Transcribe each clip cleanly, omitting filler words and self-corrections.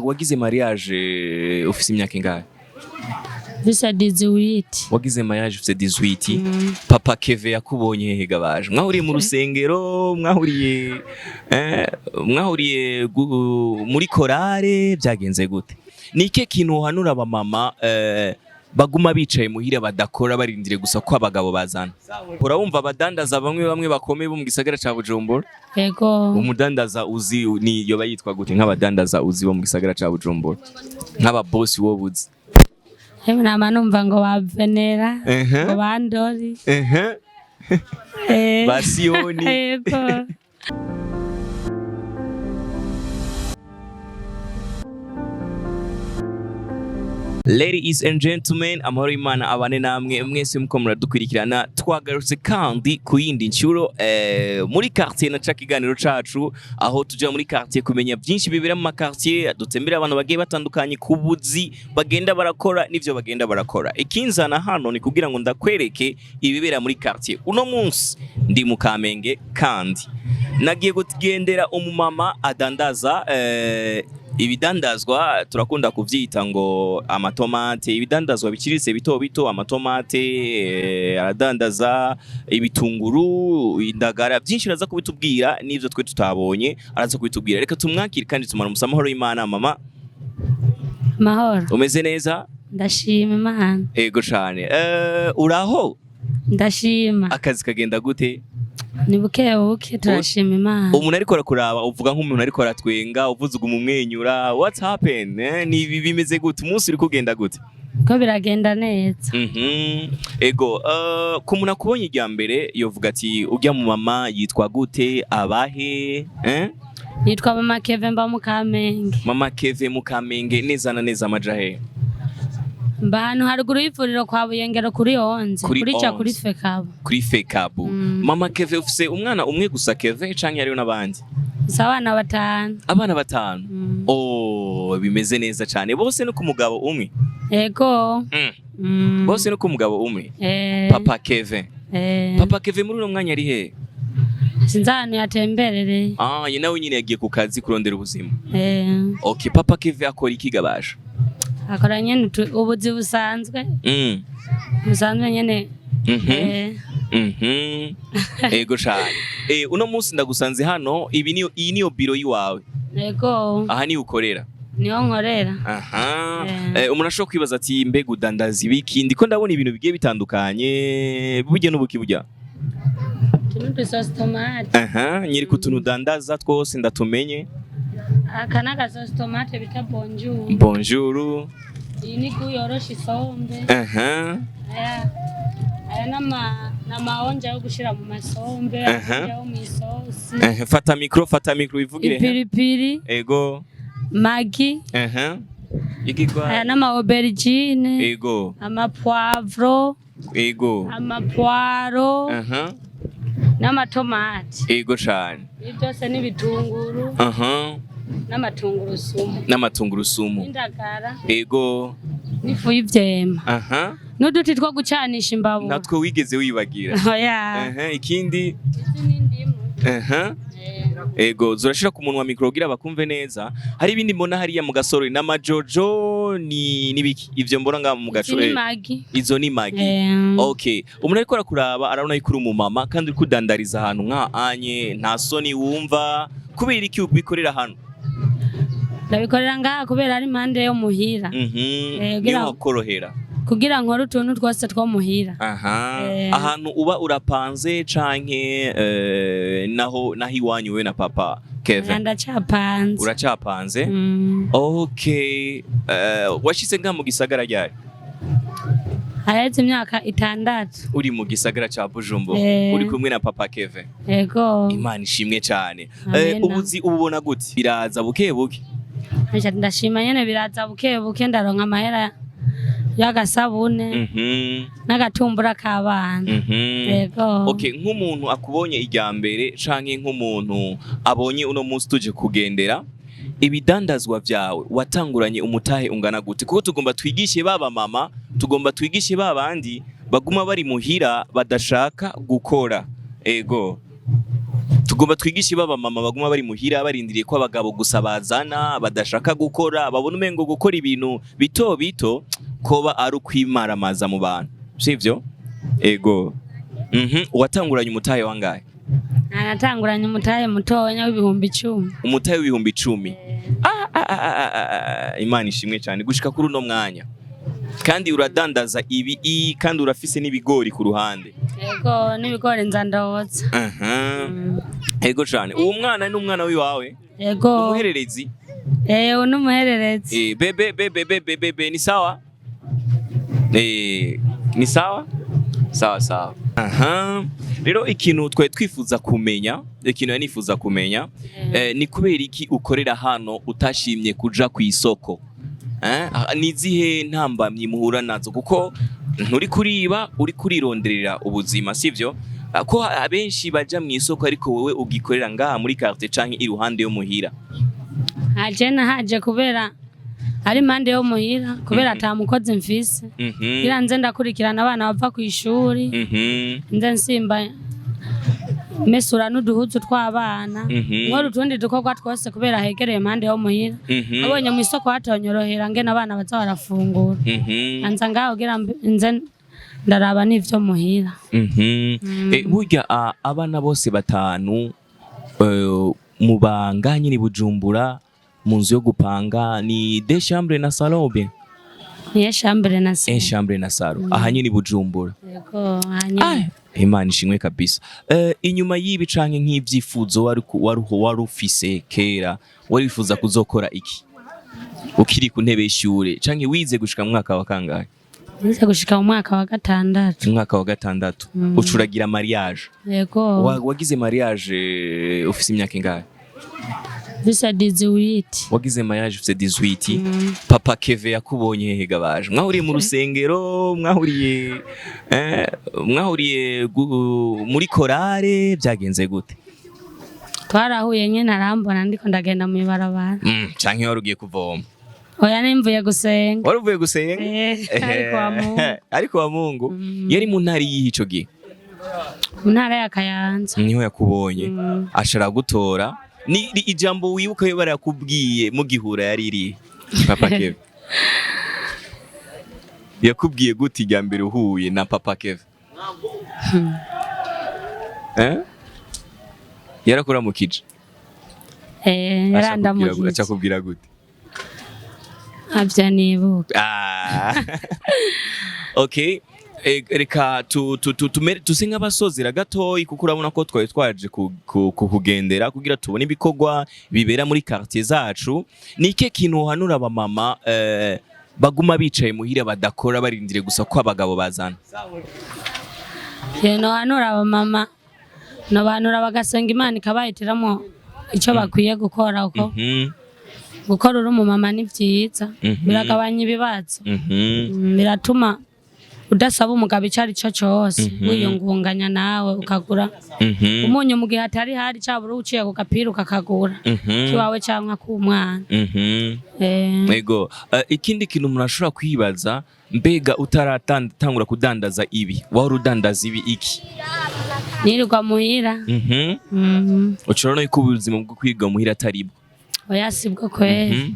Wagize mariage ufise imyaka ingahe? Mfise 18. Wagize mariage ufise 18. Papa Keve yakubonye hehe gabaje? Mwahuriye mu rusengero, mwahuriye muri korale, byagenze gute? Ni ikihe kintu uhanura abamama baguma bicaye muhira badakora, barindiriye gusa ko abagabo bazana? Urabumva abadandaza bamwe bamwe bakomeye bo mu gisagara ca Bujumbura? Yego. Umudandaza uzi ni yoba yitwa gute, nk'abadandaza uzi bo mu gisagara ca Bujumbura, nk'ababosi wowe uzi? Emwe, nama numva ngo ba Venera, ngo ba Ndori. Ba Siyoni. Yego. Ladies and gentlemen, amahoro y'Imana abane namwe mwese muko muradukurikirana. Twagarutse kandi ku yindi nshuro muri quartier na ca kiganiro cacu aho tuja muri quartier kumenya byinshi bibera mu maquartier, dutembera abantu bagiye batandukanye ku buzi bagenda barakora n'ivyo bagenda barakora. Ikinzana hano ni kugira ngo ndakwereke ibibera muri quartier. Uno munsi ndi mu Kamenge kandi nagiye kugendera umumama adandaza ibidandazwa turakunda kuvyita ngo amatomate, ibidandazwa biciriritse bito bito, amatomate, aradandaza ibitunguru, indagara, byinshi araza kubitubwira n'ivyo twe tutabonye araza kubitubwira. Reka tumwakire kandi tumara umusa. Amahoro y'Imana, mama. Amahoro. Umeze neza? Ndashima Imana. Ego cane. Uraho? Ndashima. Akazi kagenda gute? Ni buke buke, turashima Imana. Umuntu ariko arakuraba uvuga nk'umuntu ariko aratwenga, uvuze uguma umwenyura. What's happened? Ni ibi bimeze gute? Umunsi uri kugenda gute? Ko biragenda neza. Ego, ku muntu akubonye irya mbere yovuga ati urya mu mama yitwa gute, abahe, eh? Nitwa Mama Keve, mba mu Kamenge. Mama Keve mu Kamenge, neza na neza amaja he? Mba ahantu haruguru y'ivuriro kwa Buyengero kuri 11. Kuri Kuri ca 11. Kuri Fekabu. Kuri Fekabu. Mama Keve, ufise umwana umwe gusa Keve canke hariho n'abandi? Gusa abana batanu. Abana batanu. Mm. Oh, bimeze neza cane. Bose no ku mugabo umwe? Yego. Bose no ku mugabo umwe? Eh. Papa Keve. Eh. Papa Keve muri uno mwanya ari he? Sinzi ahantu yatemberereye. Ah, ye nawe nyine yagiye ku kazi kurondera ubuzima. Eh. Okay, Papa Keve akora iki gabasha? Akora nyene ubuzi busanzwe. Busanzwe nyene. Eh. Ego cane. Uno munsi ndagusanze hano, ibi niyo iyi niyo biro yiwawe? Yego. Aha niyo ukorera? Niho nkorera. Aha. Eh. Umuntu ashobora kwibaza ati mbega udandaza ibiki? Ndiko ndabona ibintu bigiye bitandukanye. Burya n'ubuki burya? Utu ni udusosi tomate. Aha, nyereka utuntu udandaza twose ndatumenye. Aka ni agasosi tomate bita bonjour. Bonjour. Iyi ni gu yorosha isombe. Aha. Aya n'amaonja yo gushira mu masombe, Aha. yo mu isosi. Aha, fata micro, fata micro wivugire. Ipiripiri, Ego. magi, Aha. Igigwa. aya n'ama aubergine, Ego. amapoivro, Ego. amapoiro Aha. n'amatomati. Ego cane. Ibi byose ni ibitunguru Aha. n'amatungurusumu N'amatungurusumu. n'indagara Ego. n'ifu y'ivyema Aha. n'uduti two gucanisha imbabura. Natwe wigeze wibagira? Oya. Aha, ikindi? Izi ni indimu. Aha. Eh. Ego, zurashira ku munwa micro kugira bakumve neza. Hari ibindi mbona hariya mu gasorori n'amajojo ni nibiki? Ivyo mbona ngaha mu Izi gaco. ni magi. Izo ni magi. Eh. Okay, umuntu ariko arakuraba arabona yuko uri umumama kandi uri kudandariza ahantu nka anye, nta soni wumva? Kubera iki ubikorera hano? Ndabikorera ngaha kubera ari impande yo muhira. Niho hakorohera. Kugira nkore utuntu twose two muhira. Aha. Eh. Ahantu uba urapanze canke naho iwanyu we na Papa Kevin? Ndacapanze. Uracapanze? Mm. Okay. Washitse ngaha mu gisagara ryari? Haheze imyaka 6. Uri mu gisagara ca Bujumbura? Eh. Uri kumwe na Papa Kevin? Yego. Imana ishimwe cane. Amen. Ubuzi ububona gute? Biraza buke buke? Aca ndashima nyene, biraza buke buke, ndaronka amahera y'agasabune n'agatumbura k'abana. Yego. Okay, nk'umuntu akubonye irya mbere canke nk'umuntu abonye uno munsi tuje kugendera ibidandazwa vyawe, watanguranye umutahe ungana gute? Kuko tugomba twigishe baba mama, tugomba twigishe ba bandi baguma bari muhira badashaka gukora. Ego. Tugomba twigishe baba mama baguma bari muhira barindiriye ko abagabo gusa bazana, badashaka gukora, babona umengo gukora ibintu bito bito koba ari ukwimaramaza mu bantu, sivyo? Ego. Watanguranye umutahe wangahe? Natanguranye umutahe mutonya w'10,000. Umutahe w'10,000. Ah, ah, ah, ah, ah, ah, Imana ishimwe cyane gushika kuri uno mwanya. Kandi uradandaza ibi kandi urafise n'ibigori ku ruhande. Yego, n'ibigori nza ndotsa. Ego cyane. Uwo mwana ni umwana wiwawe? Yego. Umuhererezi? Eh, uno umuhererezi. Eh, bebe bebe bebe bebe, ni sawa? Eh, ni sawa? Sawa sawa. Aha. Rero ikintu twari twifuza kumenya, ikintu nari nifuza kumenya, ni kubera iki ukorera hano utashimye kuja ku isoko? Eh, ni izihe ntambamyi muhura nazo? Kuko nturi kuriba, uri kurironderera ubuzima, sivyo? Ah, ko abenshi baja mu isoko ariko wowe ugikorera ngaha muri quartier canke iruhande yo muhira. Aje nahaje kubera ari impande yo muhira, kubera ata mukozi mfise. Kugira nze ndakurikirana abana bava ku ishuri, nze nsimba mesura n'uduhuzu tw'abana, nkora utundi dukorwa twose kubera hegereye impande yo muhira. Abonye mu isoko hatonyorohera ngene abana baza barafungura. Anza ngaho kugira nze ndaraba n'ivyo muhira. Burya abana bose batanu mubanga nyine Bujumbura mu nzu yo gupanga, ni deux chambres na salon ou bien? Niye chambre na Un salon. chambre na salon. Aha nyine Bujumbura. Yego, hanyuma. Ah, Imana ishimwe kabisa. Inyuma y'ibi canke nk'ivyifuzo wari ufise kera, wari wifuza kuzokora iki? Ukiri ku ntebe y'ishure canke wize gushika mu mwaka wa kangahe? Nize gushika mu mwaka wa gatandatu. Mu mwaka wa gatandatu. Ucuragira mariage. Yego. Wagize mariage ufise imyaka ingahe? Mfise 18. Wagize mariage ufise 18. Papa Keve yakubonye hehe gabaje? Mwahuriye mu rusengero, mwahuriye muri korale, byagenze gute? Twarahuye nyene arambona ndiko ndagenda mw'ibarabara. Canke wari ugiye kuvoma? Oya, nimvuye gusenga. Wari uvuye gusenga? Eh, ariko wa Mungu. Ariko wa Mungu. Yari mu ntara yihe ico gihe? Mu ntara ya Kayanza. Niho yakubonye. Ashara gutora. Ni ijambo wibuka yo barakubwiye mugihura yari iri? Papa Keve. Yakubwiye gute irya mbere uhuye na Papa Keve? Eh? Yarakuramukije. Eh, yarandamukije. Acakubwira gute? Avyo nibuka. Ah. Okay. Reka tuse nk'abasozera gatoyi, kuko urabona ko twari twaje kukugendera kugira tubone ibikorwa bibera muri quartier zacu. Ni ikihe kintu uhanura abamama baguma bicaye muhira badakora, barindiriye gusa ko abagabo bazana? Nohanura abamama, nobanura bagasenga Imana ikabahitiramo ico bakwiye gukora, uko gukora uri umumama ni vyiza, biragabanya ibibazo. Biratuma udasaba umugabo ico ari cyo cose, wiyungunganya nawe ukagura umunyu mu gihe hatari hari, cabura uciye ku gapira ukakagura kiwawe canke k'umwana. Ego, ikindi kintu umuntu ashobora kwibaza, mbega utaratangura kudandaza ibi, wari udandaza ibi iki? Nirirwa muhira. Ushobora no ko ubuzima bwo kwiga muhira atari bwo. Oya, sibwo kweri.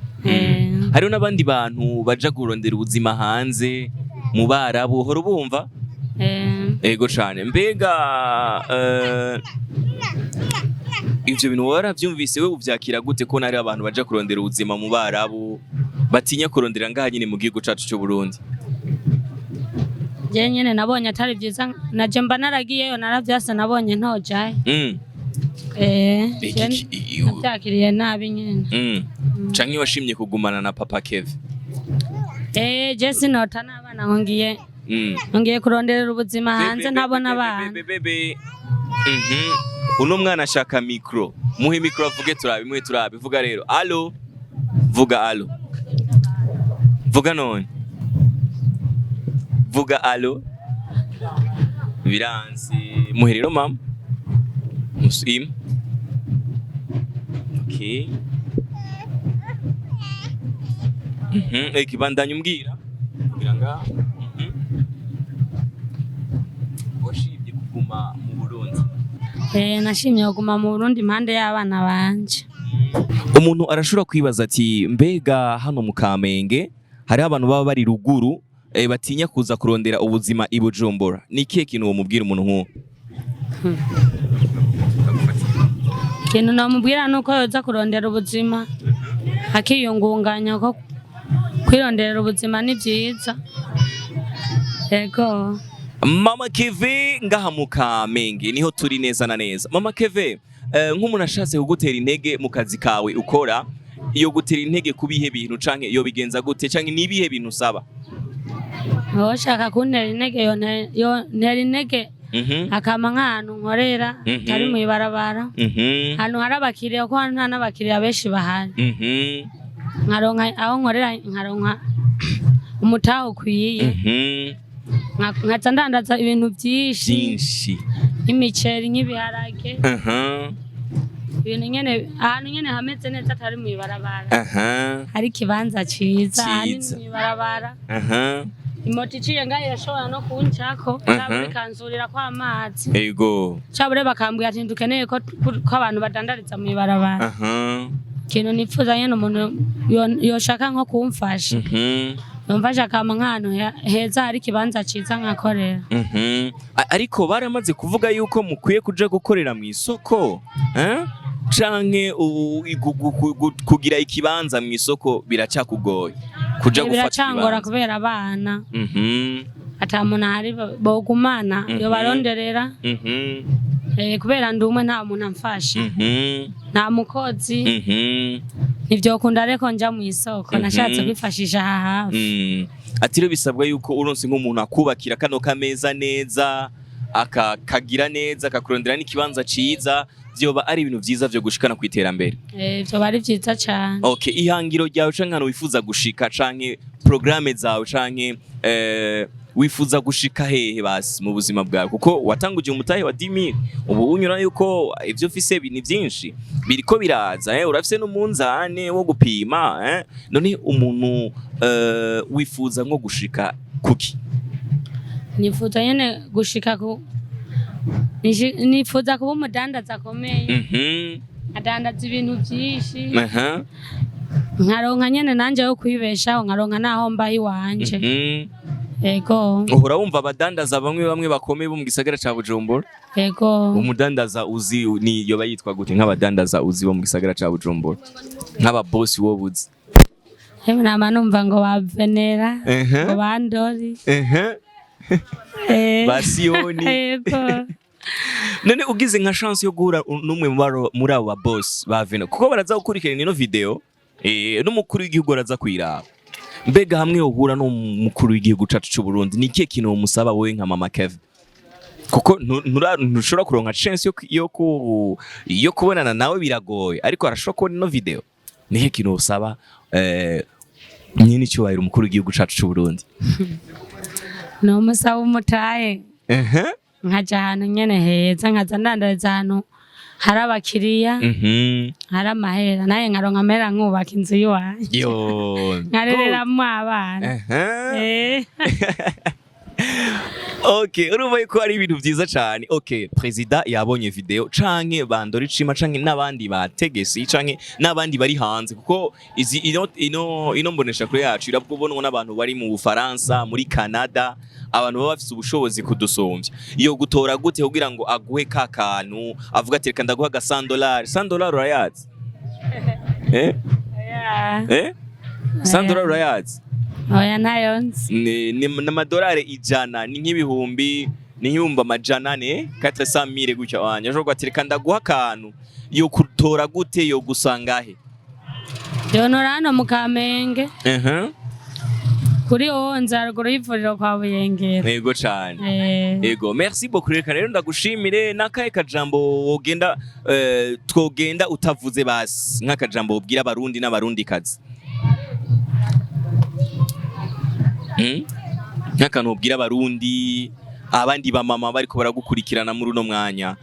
Hariho n'abandi bantu baja kurondera ubuzima hanze mu Barabu, uhora ubumva? Eh. Ego cane. Mbega ivyo bintu waravyumvise, we uvyakira gute ko nari abantu baja kurondera ubuzima mu Barabu batinya kurondera ngaha nyine mu gihugu cacu c'u Burundi? Je nyene nabonye atari vyiza, naje mba naragiyeyo naravyase, nabonye ntojayo. Je navyakiriye nabi nyene. Canke washimye kugumana na Papa Keve? Eh, je sinota n'abana ngo ngiye ngiye kuronderera ubuzima hanze ntabona abana. Bebe, bebe. Uno mwana ashaka micro. Muhe micro avuge turabe, muhe turabe. Vuga rero. Allo. Vuga allo. Vuga none. Vuga allo. Biransi. Muhe rero mama. Muslim. Okay. Ekibandanya umbwira. Mbwira ngaha. Washimye kuguma mu Burundi. Nashimye kuguma mu Burundi impande y'abana banje. Umuntu arashobora kwibaza ati mbega hano mu Kamenge hariho abantu baba bari ruguru, batinya kuza kurondera ubuzima i Bujumbura. Ni ikihe kintu womubwira umuntu nk'uwo? Ikintu namubwira nuko yoza kurondera ubuzima akiyungunganya, ko kwironderera ubuzima ni vyiza. Yego. Mama Keve ngaha mu Kamenge niho turi neza na neza. Mama Keve, nk'umuntu ashatse kugutera intege mu kazi kawe ukora, iyo gutera intege kubihe bintu canke yo bigenza gute, canke nibihe bintu usaba? Uwoshaka kuntera intege yontera intege akampa nk'ahantu nkorera atari mw'ibarabara, ahantu hari abakiriya, kuko hano nta n'abakiriya benshi bahari. Nkaronka aho nkorera, nkaronka umutahe ukwiye, nkaza ndandaza ibintu vyinshi, Byinshi. nk'imiceri, nk'ibiharage, ibintu nyene, ahantu nyene hameze neza atari mw'ibarabara, hari ikibanza ciza, ahanini Ciza. mw'ibarabara. Imoto iciye ngaho irashobora no kuncako, cabure ikanzurirako amazi, cabure bakambwira ati ndukeneye ko abantu badandariza mw'ibarabara. Ikintu nipfuza nyene, umuntu yoshaka nko kumfasha, yomfasha akampa nk'ahantu heza hari ikibanza ciza nkakorera. Ariko baramaze kuvuga yuko mukwiye kuja gukorera mu isoko, eh? Canke kugira ikibanza mu isoko biracakugoye kuja gufata Biracangora ikibanza? kubera abana ata muntu ahari bogumana yobaronderera. Kubera ndi umwe, nta muntu amfasha, nta mukozi, ntivyokunda reko nja mw'isoko. Nashatse kwifashisha aha hafi. Ati rero bisabwa yuko uronse nk'umuntu akubakira kano kameza neza, akakagira neza, akakurondera n'ikibanza ciza, vyoba ari ibintu vyiza vyo gushikana ku iterambere. Vyoba ari vyiza cane. Okay, ihangiro ryawe canke ahantu wifuza gushika, canke programme zawe, canke wifuza gushika hehe basi mu buzima bwawe? Kuko watanguje umutahe wa 10,000, ubu unyura yuko ivyo ufise ni vyinshi biriko biraza, urafise n'umunzane wo gupima, none umuntu wifuza nko gushika kuki? Nifuza nyene gushika ku nifuza kuba umudandaza akomeye, adandaza ibintu vyinshi, nkaronka nyene nanje yo kwibeshaho, nkaronka naho mbaho iwanje. Ego. Uhora wumva abadandaza bamwe bamwe bakomeye bo mu gisagara ca Bujumbura? Ego. Umudandaza uzi ni yoba yitwa gute, nk'abadandaza uzi bo mu gisagara ca Bujumbura, nk'ababosi wo buzi? Emwe, nama numva ngo ba Venera, ngo ba Ndori, Ba Siyoni. Ego. None ugize nka chance yo guhura n'umwe muri abo ba boss ba Vena, kuko baraza gukurikirana ino video, n'umukuru w'igihugu araza kwiraba, mbega hamwe uhura n'umukuru w'igihugu cacu c'u Burundi, ni ikihe kintu womusaba wowe nka Mama Kevin? Kuko ntushobora kuronka chance yo kubonana nawe, biragoye, ariko arashobora kubona ino video. Ni ikihe kintu wosaba nyene icyubahiro umukuru w'igihugu cacu c'u Burundi? Nomusaba umutahe, nkaja ahantu nyene heza, nkaza ndandariza ahantu hari abakiriya, hari amahera, naye nkaronka amahera, nkubaka inzu y'iwanje, Yo. nkarereramwo abana. Okay, urumva yuko ari ibintu vyiza cane. Okay, president yabonye video, canke bandora icima, canke n'abandi bategesi, canke n'abandi bari hanze, kuko izi ino mbonesha kure yacu irabwobonwa n'abantu bari mu Bufaransa, muri Canada, abantu baba bafise ubushobozi kudusumvya. Iyo gutora gute kugira ngo aguhe ka kantu, avuga ati reka ndaguha ga $100? $100 urayazi? Eh? Oya. Eh? $100 urayazi? Oya, ntayo nzi. Ni n'amadolari 100, ni nk'ibihumbi 400, 400,000 gutya. Wanje ashobora ati reka ndaguha akantu, yo kutora gute, yo gusanga he? Yonora hano mu Kamenge, kuri 11, haruguru y'ivuriro kwa Buyengera. Yego cane. Eh. Yego, merci beaucoup. Reka rero ndagushimire. N'akahe kajambo wogenda, twogenda utavuze basi, nk'akajambo wobwira abarundi n'abarundikazi? Nk'akantu wobwira abarundi, abandi bamama bariko baragukurikirana muri uno mwanya,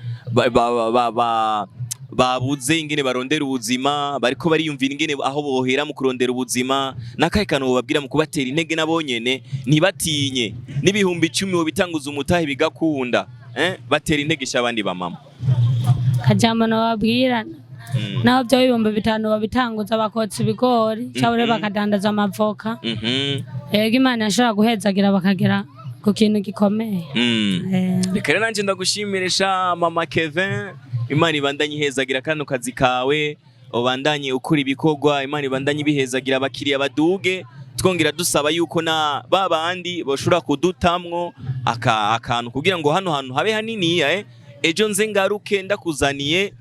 babuze ingene barondera ubuzima, bariko bariyumvira ingene aho bohera mu kurondera ubuzima, n'akahe kantu wobabwira mu kubatera intege nabo nyene ntibatinye, n'ibihumbi 10 wobitanguza umutahe bigakunda, eh? Batera intege sha abandi bamama. Kajambo nababwira, naho byo 5000 babitanguza, bakotsa ibigori cyangwa bakadandaza amavoka. Yego, Imana yashobora guhezagira bakagera ku kintu gikomeye. Reka rero nanjye ndagushimire sha mama Kevin. Imana ibandanye ihezagira kano kazi kawe, ubandanye ukora ibikorwa, Imana ibandanye ibihezagira, abakiriya baduge. Twongera dusaba yuko na ba bandi bashobora kudutamwo akantu kugira ngo hano hantu habe haniniya. Ejo nze ngaruke ndakuzaniye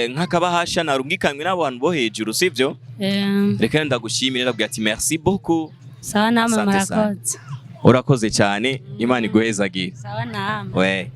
nk'akabahasha narungikanywe n'abo bantu bo hejuru, sivyo? Reka rero ndagushimire, ndabwira ati merci beaucoup. Sawa namwe. Asante sana. Murakoze. Urakoze cyane, Imana iguhezagire. Sawa namwe. We.